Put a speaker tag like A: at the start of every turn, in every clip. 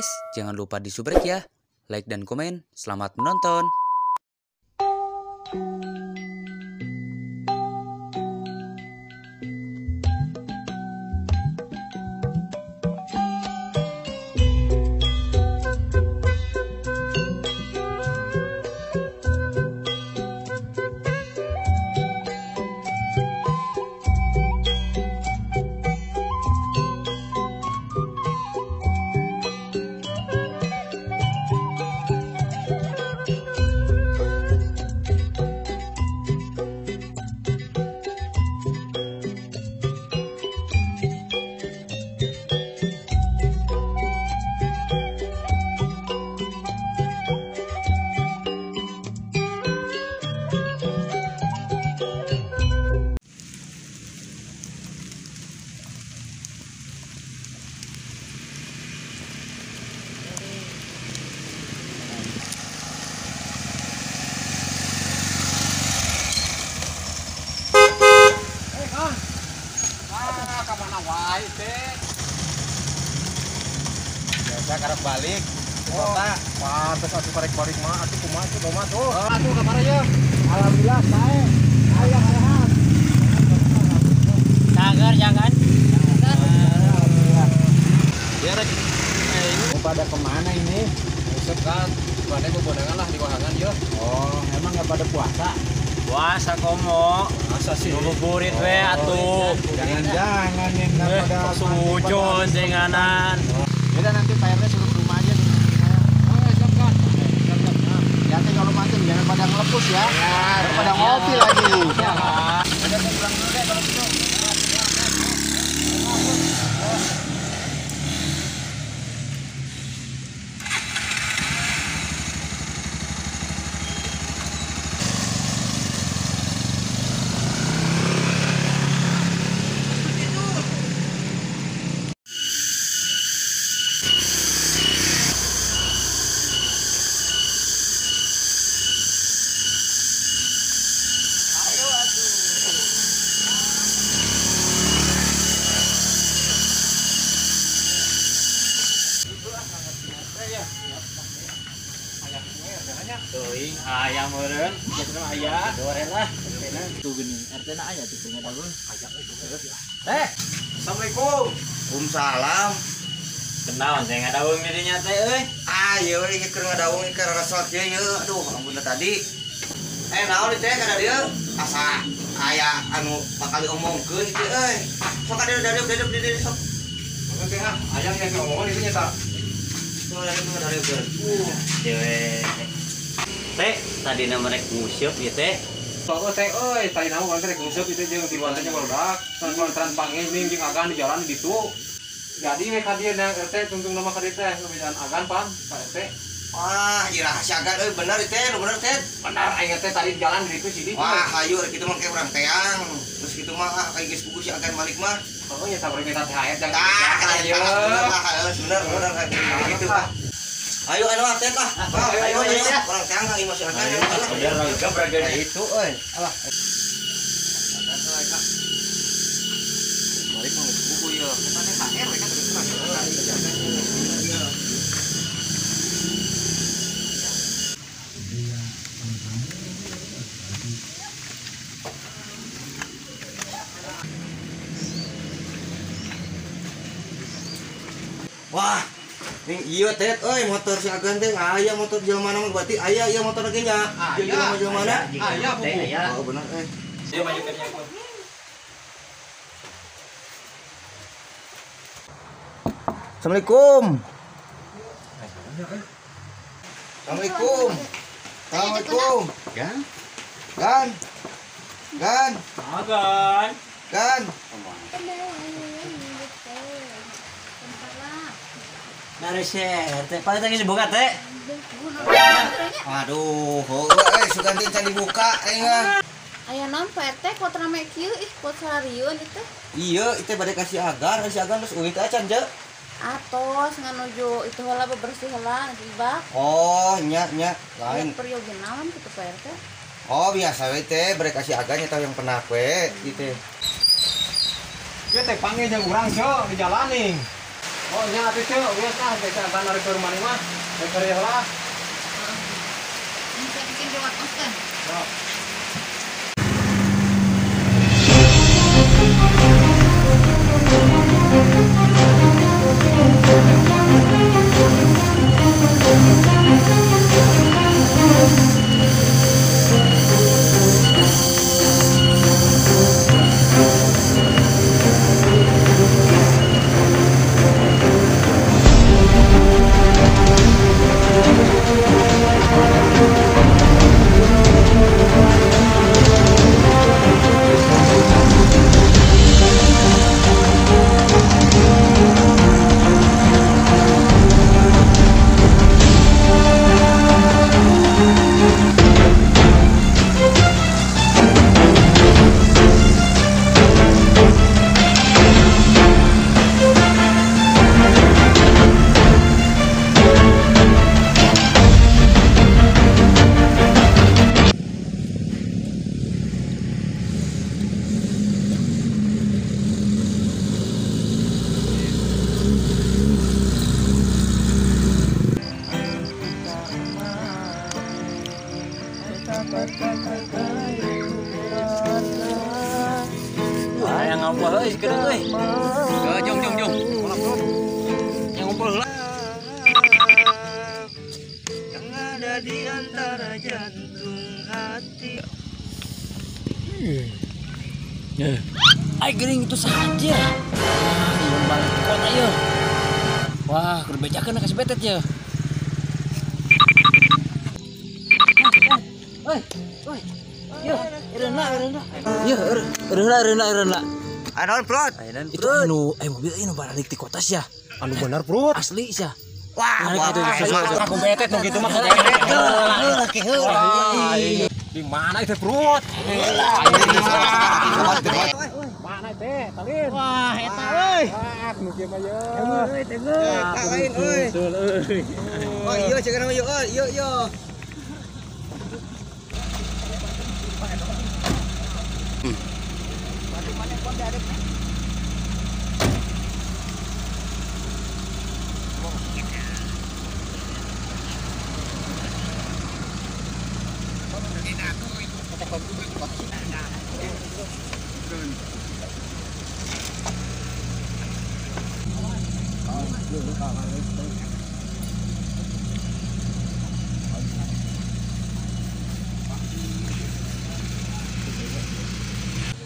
A: Guys, jangan lupa di subrek ya. Like dan komen. Selamat menonton.
B: Biasa karep balik ke kota.
C: Pantes atuh karek balik mah atuh kumaha atuh kumaha tuh.
B: Atuh kamari ya.
C: Alhamdulillah sae. Aya sehat.
D: Cager jangan.
C: Alhamdulillah.
B: Ya rek ini
C: mau pada kemana ini?
B: Usep kan, pada bebondangan lah di wahangan yo.
C: Oh, emang nggak pada puasa?
D: Puasa komo.
B: Masa sih?
D: Ngabuburit we atuh.
C: Jangan-jangan nih nggak pada
D: sujud denganan.
C: Yaudah nanti Pak RT suruh ke rumah aja.
B: Oh, siap kan. Siap, siap.
C: Ya teh kalau mancing jangan pada ngelepus ya. Jangan pada ngopi lagi.
B: Ya. Udah saya pulang dulu deh kalau gitu.
D: Teuing ayam meureun, geus aya. Dore lah, RT-na
C: tuh geuning. RT-na aya tuh cenah daun.
B: Aya euy.
D: Teh.
B: Assalamualaikum.
E: Waalaikumsalam.
D: Kenaon teh ngadaweung di dinya teh euy?
E: Ah, ieu we keur ngadaweung keur rasa kieu ieu. Aduh, ampun tadi. Naon teh kada dieu? Asa aya anu bakal diomongkeun teh euy. Sok ka dieu dieu sok.
B: Oke ah, ayam yang ngomongin itu nya tak.
E: Tuh ada tuh ada.
D: Dewe. Teh, tadi nama rek nguseup ieu teh.
B: Sok teh euy, tadi nama urang teh rek nguseup itu jeung tiluan teh barudak. Lantaran panggil ning jeung agan di jalan di ditu. Jadi we ka dieu na RT tungtung nama ka dieu teh nu jalan agan pan, Pak RT.
E: Wah, iraha si agan euy bener teh, nu bener teh.
B: Bener aing teh tadi di jalan di ditu sini.
E: Wah, hayu rek kitu mah kayak urang teang. Terus kitu mah ah kayak geus buku si agan balik mah.
B: Oh nya sabar minta THR jangan.
E: Tah, bener bener gitu ah. Ayo anu ah teh ah. Ayo ayo urang teang ka imah si agan.
D: Biar lengkap raga
E: itu euy.
B: Alah. Balik mah buku ieu. Eta THR we kan terus mah.
E: Wah, ini iya teh, euy motor si Agan teh aya motor jelema mah berarti aya ieu motor ge nya. Jelema jelema mana?
B: Aya buku.
E: Oh bener euy.
B: Ieu maju ke nya.
E: Assalamualaikum. Assalamualaikum. Assalamualaikum.
C: Gan.
E: Gan. Gan.
D: Agan.
E: Gan.
D: Nari share teh, paling tadi dibuka teh.
E: Aduh, sugan teh can dibuka aing mah.
F: Aya naon Pak RT kok rame kieu ih kok sararieun itu.
E: Iya, itu bade kasih agan, kasih agan terus uih teh acan je.
F: Atos nganuju itu heula bebersih heula ibak.
E: Oh, nya nya lain.
F: Peryogi naon kitu Pak RT?
E: Oh, biasa we teh bade kasih agan nya yang pernah we gitu.
B: Ieu teh panggil jeung urang ceu di jalan nih. Oh nya atuh ceu, geus ah geus agan ari keur maneh mah. Rek heureuy heula.
F: Ini saya bikin jawab oskan.
B: Sok.
A: Yang ngumpul euy sekedeng euy. Jom jom jom. Yang ngumpul heula.
E: Yang ada di antara jantung hati.
A: Ai geuning itu saja. Wah, ieu balik kota ieu. Wah, kudu bejakeun ka si Betet ye. Oi, oi. Yo, eureunna eureunna. Yo, eureunna eureunna eureunna.
E: Anu Prut.
A: Itu anu mobil ieu nu baralik ti kota sia.
B: Anu bener Prut.
A: Asli sia.
E: Wah,
B: aku betet nu kitu mah. Di mana itu Prut? Mana itu? Talin.
C: Wah, eta euy.
B: Wah, nu kieu mah ye.
E: Euy, teh lain euy. Oh, iya ceuk ieu euy, ieu ieu.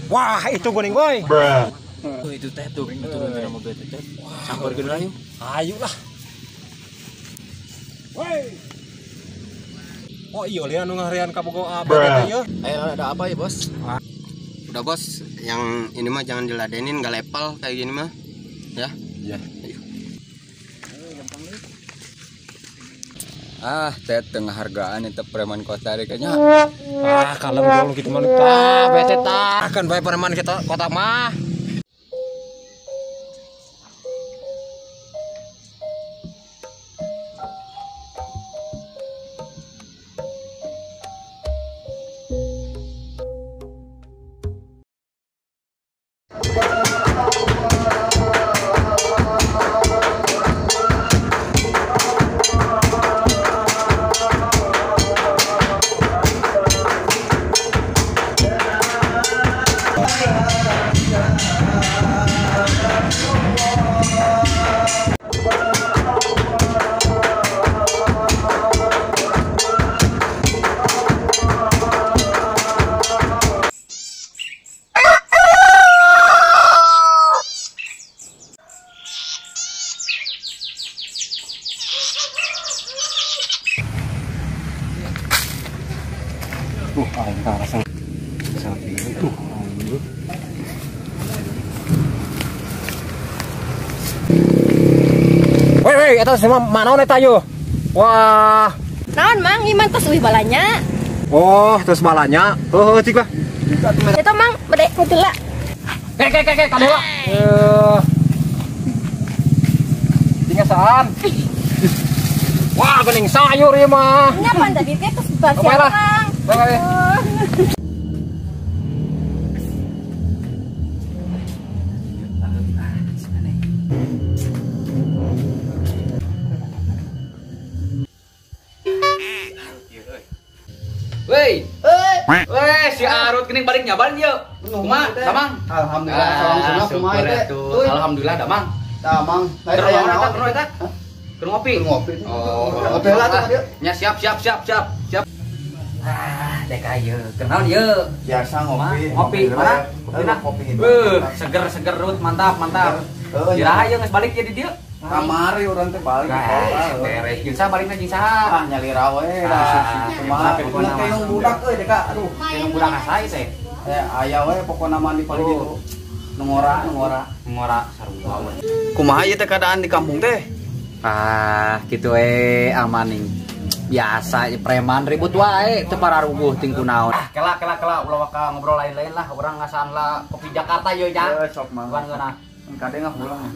B: Wah, itu geuning boy.
A: Oh, itu teh tuh turun dari mobil teh. Samperkeun lah yuk.
B: Ayo lah. Woi. Oh iya lihat nu ngaharian ka bogo apa teh ieu.
A: Ayo ada apa ya, Bos?
E: Udah, Bos, yang ini mah jangan diladenin, enggak level kayak gini mah. Ya.
B: Iya.
G: Ah, teh tengah hargaan itu preman kota deh kayaknya.
B: Ah, kalem dulu gitu mah tah, bete tah. Kan bae preman kita kota mah. Tuh, aing rasa sapi itu. Woi, woi, eta semua manaon eta yo? Wah.
F: Naon Mang, iman tos euy balanya.
B: Oh, terus balanya. Heuh, cik lah.
F: Eta Mang, bade heula.
B: Ke ke ke ke kadeula. Eh. Tinggal saan. Wah, geuning sayur ieu mah.
F: Nya pan tadi teh tos basian Mang.
B: Bye.
A: Woi. Weh, si Arut geuning balik nyaban ieu. Kumaha, Damang?
C: Alhamdulillah, salam kumaha teh.
A: Alhamdulillah, Damang.
C: Damang.
A: Lain aya naon eta, eta? Keur ngopi.
C: Keur ngopi.
A: Oh,
C: ngopi heula tuh dieu.
A: Nya siap siap siap siap. Siap. Ah, dek ieu. Kenal ieu.
C: Biasa ngopi.
A: Ngopi, mana? Kopi. Beuh, seger-seger Rut, mantap, mantap. Iraha ieu geus balik ieu di dieu.
C: Kamari urang teh balik.
A: Beres jeung saha balikna jeung saha?
C: Ah, nyalira we da. Kumaha pokona budak euy deka. Aduh,
A: jeung budak asai teh.
C: Aya we pokona mah di paling ditu. Nu ngora, nu ngora.
A: Ngora sarua we.
C: Kumaha ieu teh keadaan di kampung teh?
A: Ah, kitu we aman ning. Biasa preman ribut wae teu pararuguh ting kunaon. Ah, kela kela kela ulah waka ngobrol lain-lain lah, urang ngasaan lah kopi Jakarta ieu nya.
C: Sok mah.
A: Bukan geunah.
C: Kade ngahulang.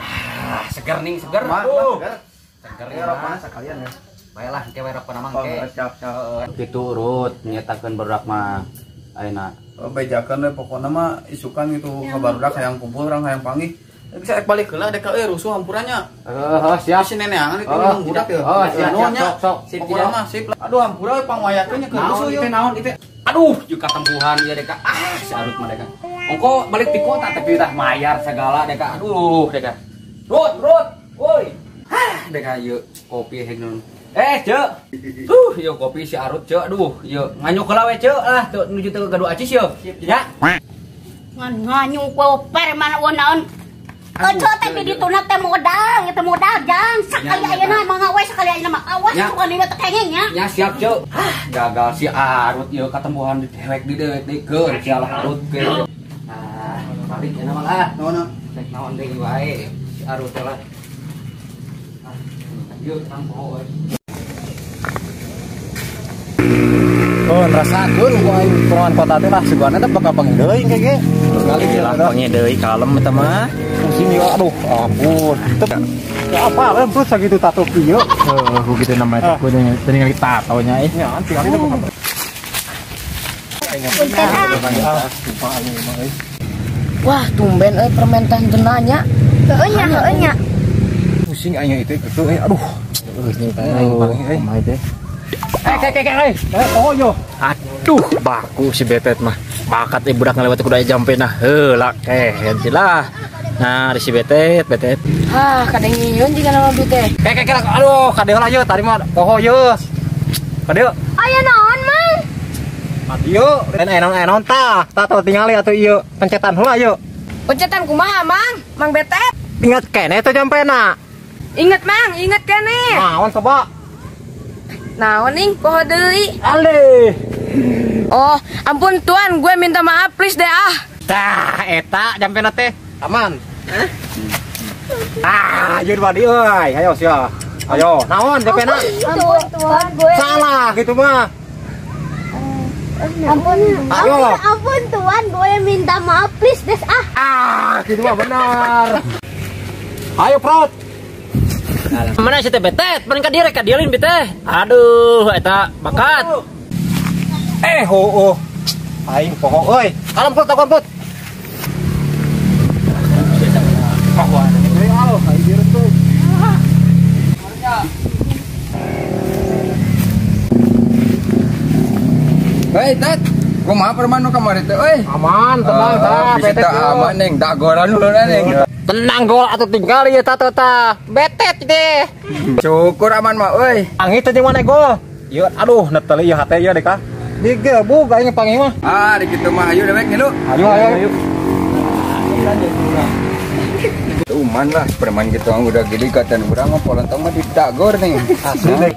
A: Ah, seger ning, seger.
C: Seger.
A: Seger
C: ya, rokokna sekalian ya.
A: Baiklah, engke we rokokna mah engke.
C: Siap, siap.
A: Kitu Rut, nyetakeun barudak mah ayeuna.
C: Bejakeun we pokona mah isukan gitu ka barudak hayang kumpul urang hayang panggih. Bisa rek balik heula dek euy rusuh hampurannya.
A: Heeh, siap.
C: Si neneangan itu oh, budak ya.
A: Oh, siap, siap, sok, sok.
C: Pokona mah sip. Aduh, hampura we pangwayakeun nya keur rusuh
A: ieu. Naon ieu teh? Aduh, juga tempuhan ieu dek. Ah, si Arut mah dek. Ongko balik di kota tapi tah mayar segala dek. Aduh, dek. Rut, Rut, woi. Hah, dek ieu kopi heung. Ceu. Tuh, ieu kopi si Arut, ceu. Aduh, ieu nganyuk heula we, ceu. Lah, teu nuju teu gaduh acis ieu. Ya.
F: Ngan nganyuk we preman naon. Ojo teh di dituna teh modal, ieu teh modal jang. Sakali ayeuna mah we sakali ayeuna mah awas tukang teh kenging nya.
A: Nya siap, ceu. Hah, gagal si Arut ieu katempuhan di dewek di dewek dikeun sialah Arut ke. Ah, balik cenah mah lah.
C: Naon?
A: Rek naon deui wae si Arut teh lah. Ah, ieu tang poho euy.
G: Oh, ngerasakeun ku aing preman kota teh lah sugan eta bakal panggih deui engke ge.
D: Sekali lah panggih deui kalem eta mah.
G: Pusing ya, aduh, ampun. Ya apa, terus sakitu tato kieu.
D: Heuh, kitu namanya teh kudu tinggal tatonya ih.
G: Nya, tinggal itu bukan.
F: Wah, tumben euy permen teh nya. Heueuh nya, heueuh nya.
G: Pusing aing itu kitu euy, aduh.
D: Heueuh nya teh aing teh.
G: Oh yo.
D: Aduh, baku si betet mah. Bakat budak ngalewat kudu aya jampena. Heula kehen sih lah. Nah, di si betet, betet.
F: Hah, kadang nyieun jiga nama bete.
B: Kek kek aduh, kade heula yeuh tadi mah poho yeuh. Kade.
F: Aya naon, Mang?
B: Adio, lain aya naon tah. Tah tah tingali atuh ieu pencetan heula yeuh.
F: Pencetan kumaha, Mang? Mang betet.
B: Ingat kene teh jampena.
F: Ingat, Mang, ingat kene.
B: Naon coba?
F: Naon ning poho deui.
B: Ale.
F: Oh, ampun tuan, gue minta maaf please deh ah.
B: Tah, eta jampena teh. Aman. Hah? Ah, ieu badi euy. Ayo sia. Ayo, naon jampena?
F: Ampun tuan, gue
B: salah gitu mah.
F: Ampun.
B: Ayo.
F: Ampun tuan, gue minta maaf please deh ah.
B: Ah, gitu mah benar. Ayo, Prot.
D: Mana si teh betet? Paling ka direk ka dieuleun beteh. Aduh, eta bakat.
B: Oh. Aing poho euy. Kalem Put, kalem Put.
G: Hei, Tet. Kumaha preman nu kamari teh euy?
B: Aman, tenang tah,
G: betet. Aman neng, dagoran heula neng.
D: Tenang gol atuh tinggal ieu tah tah. Betet deh.
G: Syukur aman mah euy.
B: Angit teh jeung mana gol? Ieu aduh neteli ieu hate ieu deka. Digebug aing panggih mah.
G: Ah, di kitu mah ayo dewek ngilu.
B: Ayo ayo ayo.
G: Uman lah preman gitu udah gede katan urang mah polontong mah didagor nih.
B: Asli deh.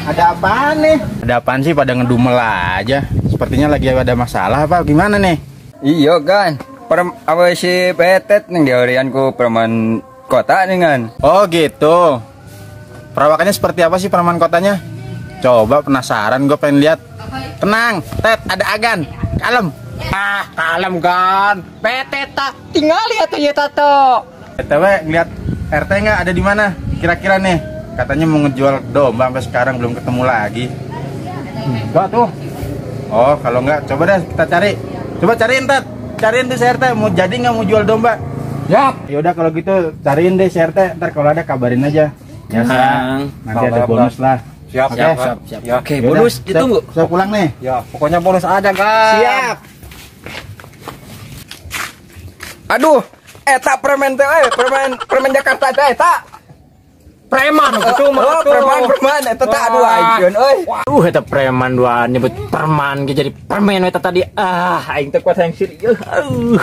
C: Ada apaan nih?
H: Ada apaan sih pada ngedumel aja? Sepertinya lagi ada masalah apa gimana nih?
G: Iya kan, apa si betet nih diorian ku preman kota nih kan?
H: Oh gitu. Perawakannya seperti apa sih preman kotanya? Coba penasaran gue pengen lihat. Tenang, Tet, ada Agan. Kalem.
B: Ah, kalem kan. Betet tak tinggal lihat ya tato.
H: BTW ngeliat RT nggak ada di mana? Kira-kira nih. Katanya mau ngejual domba sampai sekarang belum ketemu lagi.
B: Enggak tuh.
H: Oh, kalau enggak coba deh kita cari. Coba cariin, Tet. Cariin tuh si RT mau jadi nggak mau jual domba.
B: Yap.
H: Ya udah kalau gitu cariin deh si RT, ntar kalau ada kabarin aja. Ya, nanti ada bonus lah.
B: Siap,
H: siap,
B: siap,
D: siap.
B: Ya.
D: Oke, bonus ditunggu.
H: Saya pulang nih.
B: Ya, pokoknya bonus aja, guys.
E: Siap.
G: Aduh, eta preman teh, preman Jakarta teh eta.
B: Preman gitu mah.
G: Oh, preman eta teh aduh aing euy.
D: Aduh, eta preman duaan nyebut perman ge jadi permen eta tadi. Ah, aing teh kuat hayang serius. Aduh.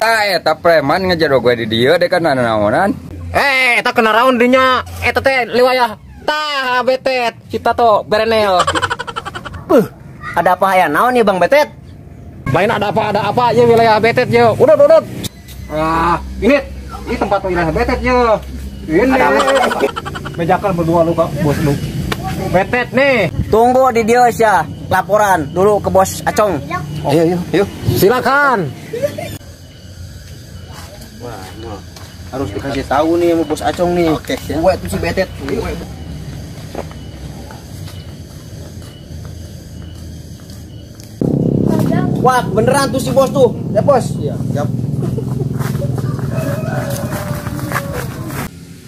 G: Ah, eta preman ngejero gue di dieu deh kan naonan.
B: Eh, eta kena raun dinya. Eta teh liwayah. Tah, Betet, cita to berenel.
E: Puh, ada apa ya naon nih Bang Betet?
B: Lain ada apa ya wilayah Betet yo. Udah, udah. Ah, ini tempat wilayah Betet yo. Ini. Mejakan berdua lu kak, bos lu. Betet nih.
E: Tunggu di dia ya, laporan dulu ke bos Acong.
B: Oh. Ayo, yuk. Silakan.
E: Wah, harus dikasih tahu nih sama bos Acong nih. Oke, gue tuh si Betet. Wah, beneran tuh si bos tuh. Ya, bos. Iya, siap.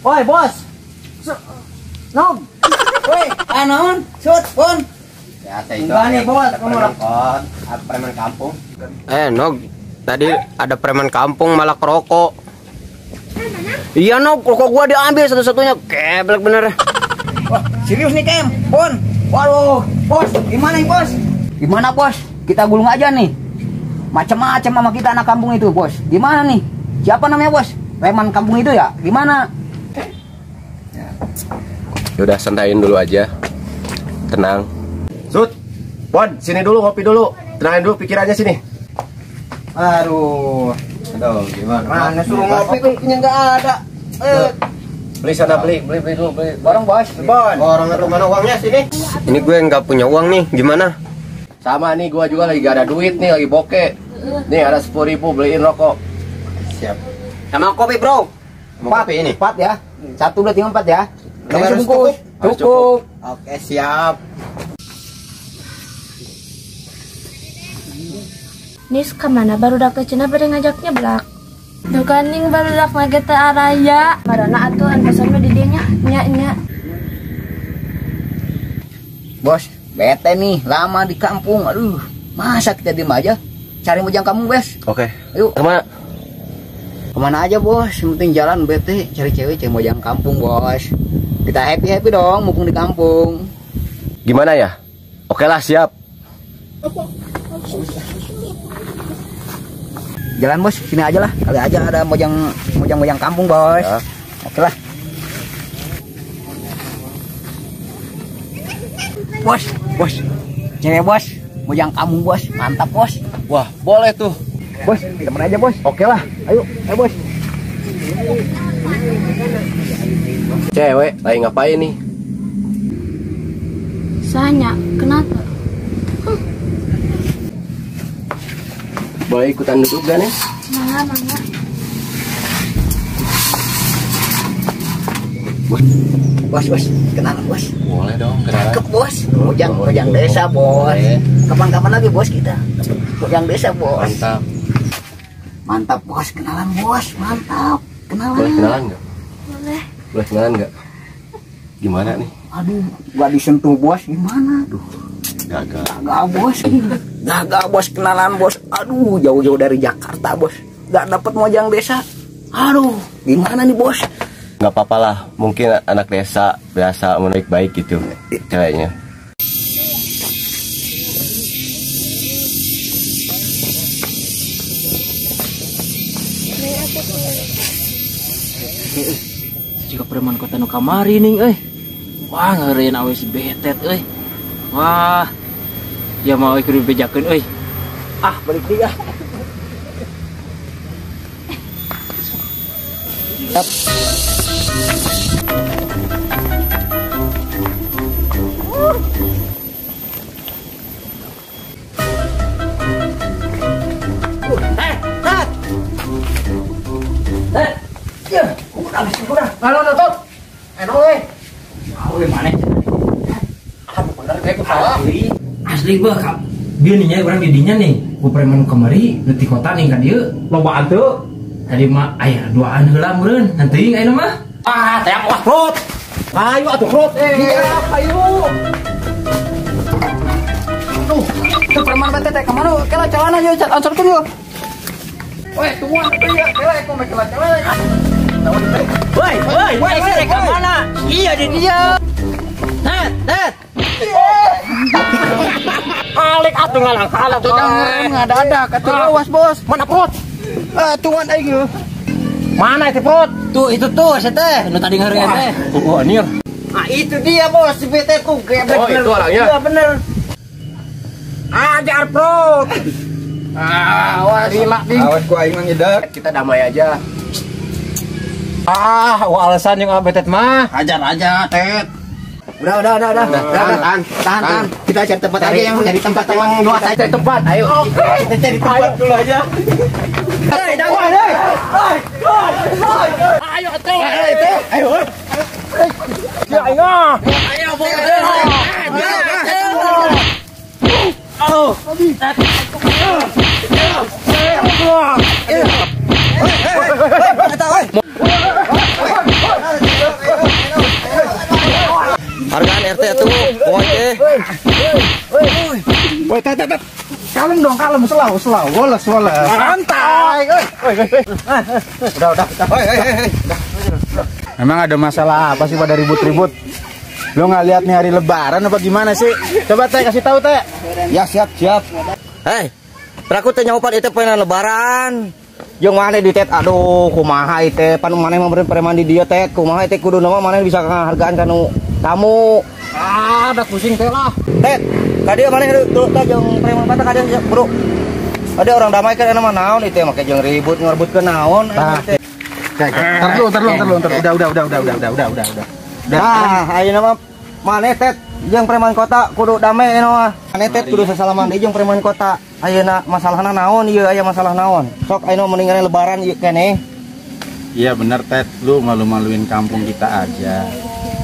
E: Woi, bos. Nom. Woi, anon, sut, pon.
G: Biasa itu.
E: Enggak nih, bos.
G: Preman kampung.
I: Nog, tadi ada preman kampung malah kerokok.
E: Iya, Nog, rokok gua diambil satu-satunya. Keblek bener. Wah, serius nih, Kem. Pon. Waduh, bos, gimana nih, bos? Gimana, bos? Kita gulung aja nih. Macam-macam sama kita anak kampung itu, bos. Gimana nih? Siapa namanya, bos? Preman kampung itu ya? Gimana?
I: Udah santain dulu aja. Tenang.
J: Sut, Bon, sini dulu ngopi dulu. Tenangin dulu pikirannya sini.
E: Aduh.
G: Aduh, gimana?
E: Mana suruh ngopi kopinya nggak ada.
J: Beli sana, beli dulu, beli.
E: Bareng, bos.
J: Bon. Orang itu mana uangnya sini?
I: Ini gue nggak punya uang nih, gimana?
J: Sama nih, gua juga lagi gak ada duit nih, lagi bokeh. Nih ada 10.000 beliin rokok.
G: Siap.
E: Sama kopi, bro.
J: Empat kopi ini.
E: 4 ya. 1 2 3 4 ya.
G: Harus cukup.
E: Cukup.
G: Oke, siap.
K: Nis kemana baru dak cenah bade ngajaknya belak. Duh kaning baru dak lagi teh araya. Marana atuh antosan mah di dieu nya. Nya nya.
E: Bos, bete nih, lama di kampung. Aduh, masa kita diem aja? Cari mojang kampung, Bos.
J: Oke.
E: Ayo.
J: Kemana?
E: Kemana aja, Bos? Yang penting jalan bete, cari cewek, cari mojang kampung, Bos. Kita happy-happy dong, mumpung di kampung.
J: Gimana ya? Oke lah, siap.
E: Jalan, Bos, sini aja lah. Kali aja ada mojang kampung, Bos.
J: Ya.
E: Oke lah. Bos, bos, cewek bos, mojang kampung bos, mantap bos.
J: Wah, boleh tuh.
E: Bos, temen aja bos. Oke lah, ayo, ayo bos.
J: Cewek, lagi ngapain nih?
K: Sanya, kenapa?
J: Boleh ikutan duduk gak nih?
K: Mangga, mangga.
E: Bos, bos, kenalan bos.
J: Boleh dong, kenalan.
E: Cakep bos, mojang desa bos. Kapan-kapan lagi bos kita. Mojang desa bos.
J: Mantap.
E: Mantap bos, kenalan bos, mantap. Kenalan.
J: Boleh kenalan nggak?
K: Boleh.
J: Boleh kenalan nggak? Gimana nih?
E: Aduh, gak disentuh bos, gimana?
J: Aduh, gagal.
E: Gagal bos, gagal bos kenalan bos. Aduh, jauh-jauh dari Jakarta bos, gak dapet mojang desa. Aduh, gimana nih bos?
J: Nggak apa-apa lah, mungkin anak desa biasa menarik baik gitu ceweknya.
D: Jika preman kota nu kamari ning euy. Wah, ngeureun awe si Betet euy. Wah. Ya mau kudu bejakeun euy.
E: Ah, balik deui ah.
D: Asli bah, dia nih nyari orang didinya nih, ku preman kemari, di kota nih kan dia,
B: lobaan tuh.
D: Tadi mah ayah duaan heula meureun, nanti ayeuna mah.
A: Ah, teh awas, Bro.
B: Ayo atuh Rut. Ayo. Tuh, tuh preman teh teh kemana? Kela celana yeuh ansorkeun yeuh. Weh, tungguan teh ya, kela aku mah kela celana.
D: Woi, woi, woi, sih ke mana? Iya di dia. Tet, tet.
B: Alik atuh ngalang-alang.
C: Tuh jangan ngada-ada, kata awas bos.
B: Mana Prot?
C: Ah, tungguan aing yeuh.
B: Mana itu Prot?
D: Tuh itu tuh saya teh, nu tadi ngeureun teh.
B: Oh, anjir.
E: Ah, itu dia bos, si BT tuh geblek.
J: Oh, itu orangnya.
E: Iya bener.
B: Ajar Prot.
C: Ah, awas.
B: Lila ding.
G: Awas ku aing mangidar.
J: Kita damai aja.
B: Ah, wah alasan yang betet mah.
E: Ajar aja, Tet. Udah. Tahan, tahan. Kita cari tempat aja yang cari tempat yang luas aja.
B: Cari tempat.
E: Ayo. Kita cari tempat dulu aja. Hei, jangan, hei.
B: Ayo, teh. Ayo. Ya, ayo.
E: Ayo, boleh.
B: Oh.
E: Hargaan RT tuh, pokoknya.
H: Woi, tet, tet. Kalem dong, kalem, selau, selau, woles, woles.
B: Santai.
H: Udah, udah. Memang ada masalah apa sih pada ribut-ribut? Lo nggak lihat nih hari Lebaran apa gimana sih? Coba Teh kasih tahu Teh.
E: Ya siap siap. Hei, peraku teh nyahupan itu poenan Lebaran. Jeung maneh di Tet, aduh kumaha ieu pan maneh mah preman di dieu Tet, kumaha ieu kudu mah maneh bisa ngahargaan kanu tamu.
B: Ah, udah pusing teh lah.
E: Tet, ka dieu maneh dulu teh jeung preman kota ka dieu bro. Ada orang damai kan mah naon ieu make jeung ribut ngarebutkeun naon teh.
H: Terlu. Udah.
E: Nah, ayeuna mah maneh Tet jeung preman kota kudu damai ayeuna mah. Maneh Tet kudu sasalaman deui jeung preman kota. Ayeuna masalahna naon ieu aya masalah naon? Sok ayeuna mendingan lebaran ieu keneh.
H: Iya bener Tet, lu malu-maluin kampung kita aja.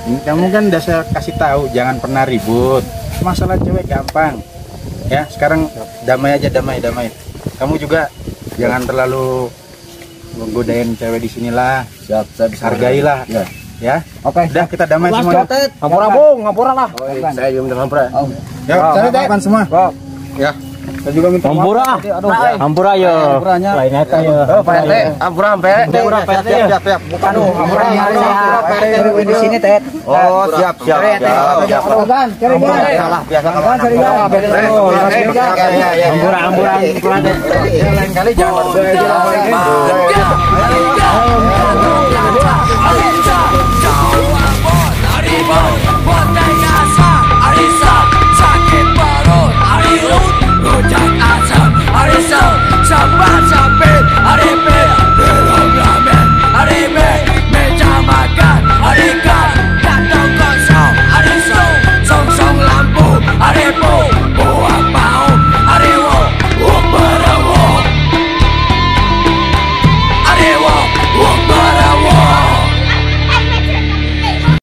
H: Ini kamu kan udah saya kasih tahu jangan pernah ribut. Masalah cewek gampang. Ya, sekarang damai aja, damai. Kamu juga jangan terlalu menggodain cewek di sinilah.
J: Siap, saya bisa.
H: Hargailah.
J: Ya.
H: Ya.
E: Oke,
H: udah kita damai semua.
B: Ngampura, Bung, ngampura lah.
J: Saya juga minta ngampura.
H: Ya, saya maafkan semua. Ya. Saya juga minta
D: maaf. Aduh, ampura ya. Lain eta ya.
E: Oh, Pak RT, ampura Pak RT.
D: Ampura Pak RT.
E: Siap, siap. Bukan ampura Pak RT di sini, Tet. Oh, siap, siap. Siap. Salah biasa kalau
D: ampura, ampura.
H: Lain kali jangan.